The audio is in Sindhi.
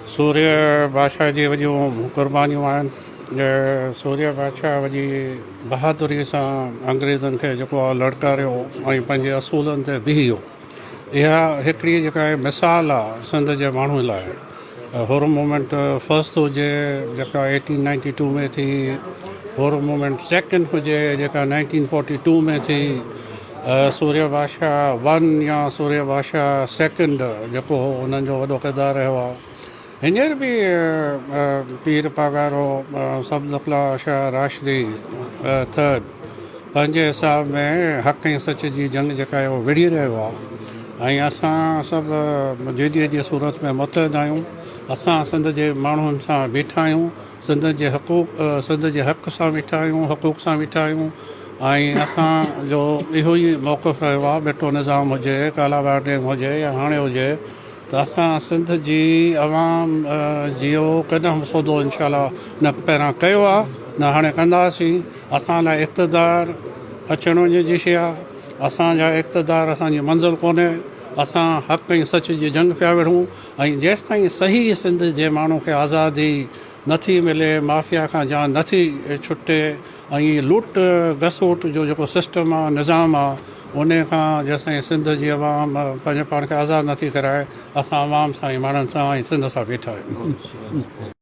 سورهيه بادشاهه جي وڏيون قربانيون آهن. سورهيه بادشاهه وڏي بهادري سان انگريزن کي جيڪو آهي لڙڪاريو ۽ پنهنجي اصولن تي بيهي ويو. اها هڪڙي جيڪا آهي مثال آهي سنڌ جي ماڻهن لاء. حر موومينٽ فرسٽ هجي جيڪا ايٽين نائنٽي ٽو ۾ ٿي، حر موومينٽ سيڪنڊ هجي جيڪا نائنٽين فورٽي ٽو ۾ ٿي، سورهيه بادشاهه ون يا سورهيه بادشاهه سيڪنڊ جيڪو هو انهن جو وڏو ڪردار رهيو آهي. هينئر به پير پاڳارو سب نقلا شاهه راشدي ٿرڊ پنهنجي حساب ۾ حق ۽ سچ جي جنگ جيڪا آهي اها وڙهي رهيو آهي ۽ اسان سڀ جي ڊي اي جي صورت ۾ متحد آهيون. اسان سنڌ جي ماڻهن سان بيٺا آهيون. سنڌ جي حقوق سنڌ جي حق سان بيٺا آهيون حقوق سان بيٺا آهيون ۽ اسان جو اهو ئي موقف رهيو آهي ٻٽو نظام هجي ڪالا باغ ڊيم هجي يا هاڻي هجي ته اسان سنڌ جي عوام جيو ڪڏهن به سودو انشاء الله نه پهريان ڪيو آهي نه هاڻي ڪنداسين اسان لاء اقتدار اچڻ وڃڻ جي شيء آهي اسان جا اقتدار اسان جي منزل ڪونهي اسان حق ۽ سچ جي جنگ پيا وڙهون ۽ جيستائين صحيح سنڌ جي ماڻهو کي آزادي نه ٿي ملي، مافيا کان جان نه ٿي ڇٽي ۽ لوٽ گسوٽ جو جيڪو سسٽم آ نظام آ انهي کان جيستائين سنڌ جي عوام پنهنجو پاڻ کي آزاد نه ٿي ڪرائي اسان عوام سان ۽ ماڻهن سان ۽ سنڌ سان بيٺا آهيون.